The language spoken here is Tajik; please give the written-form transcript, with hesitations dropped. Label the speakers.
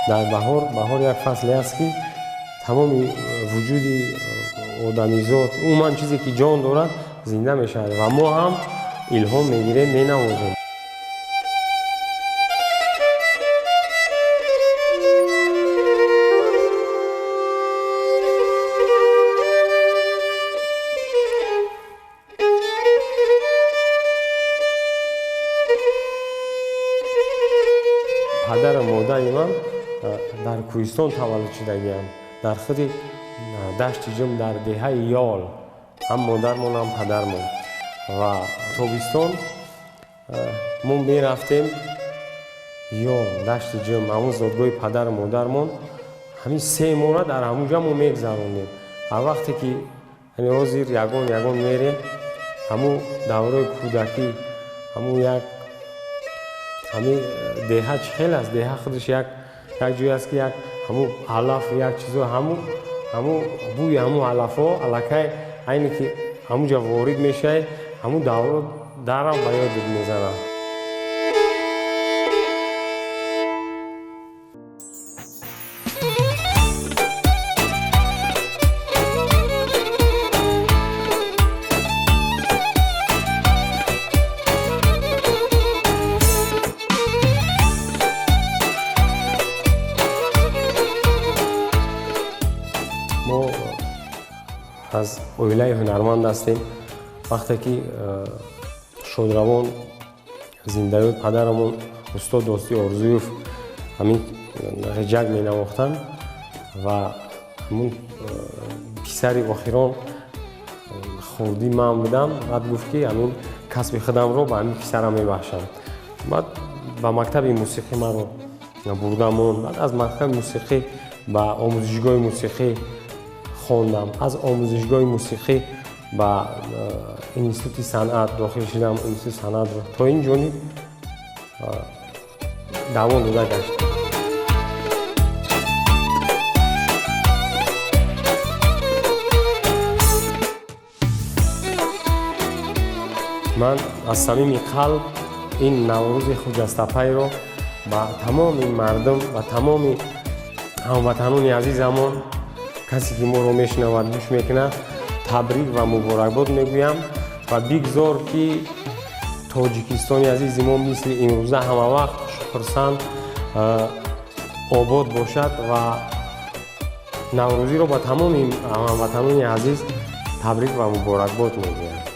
Speaker 1: Дар баҳор, баҳор як фасле аст, ки тамоми вуҷуди одамизод, умуман чизе ки ҷон дорад, зинда мешавад ва мо ҳам илҳом мегирем, менавозем. Падару модари ман дар кӯҳистон таваллуд шудагианд, дар худи Дашти Ҷум, дар деҳаи Ёл, ҳам модармон, ҳам падармон. Ва тобистон мо мерафтем Ёл, Дашти Ҷум, ҳамун зодгоҳи падару модармон. Ҳамин 3 моҳра дар ҳамун ҷо мо мегзарондем. Ҳар вақте ки ҳозир ягон ягон мерем, ҳамун давраи кӯдакӣ, ҳамун як ҳамин деҳа чӣ хел аст, деҳа худаш як ҷое аст, ки як ҳамун алаф, як чизо, ҳамун бӯи ҳамун алафҳо аллакай айне ки ҳамун ҷо ворид мешавӣ, ҳамун давро дарав ба ёдат мезанад. Мо аз оилаи ҳунарманд ҳастем. Вақте ки шодравон, зиндаёд падарамон устод Достӣ Орзуев ҳамин ғиҷак менавохтанд ва ҳамун писари охирон хурдӣ ман будам, баъд гуфт, ки ҳамин касби худамро ба ҳамин писарам мебахшам. Баъд ба мактаби мусиқӣ маро бурдамон, баъд аз мактаби мусиқӣ ба омӯзишгоҳи мусиқӣ хондам, аз омӯзишгоҳи мусиқӣ ба институти санъат дохил шудам, институти санъатро то ин ҷониб давом дода гашт. Ман аз самими қалб ин Наврӯзи хуҷастапайро ба тамоми мардум ва тамоми ҳамватанони азизамон, касе ки моро мешунавад, гӯш мекунад, табрик ва муборакбод мегӯям ва бигзор, ки Тоҷикистони азизи мо мисли имрӯза ҳамавақт хурсанд, обод бошад ва наврӯзиро ба тамоми ҳамватанони азиз табрик ва муборакбод мегӯям.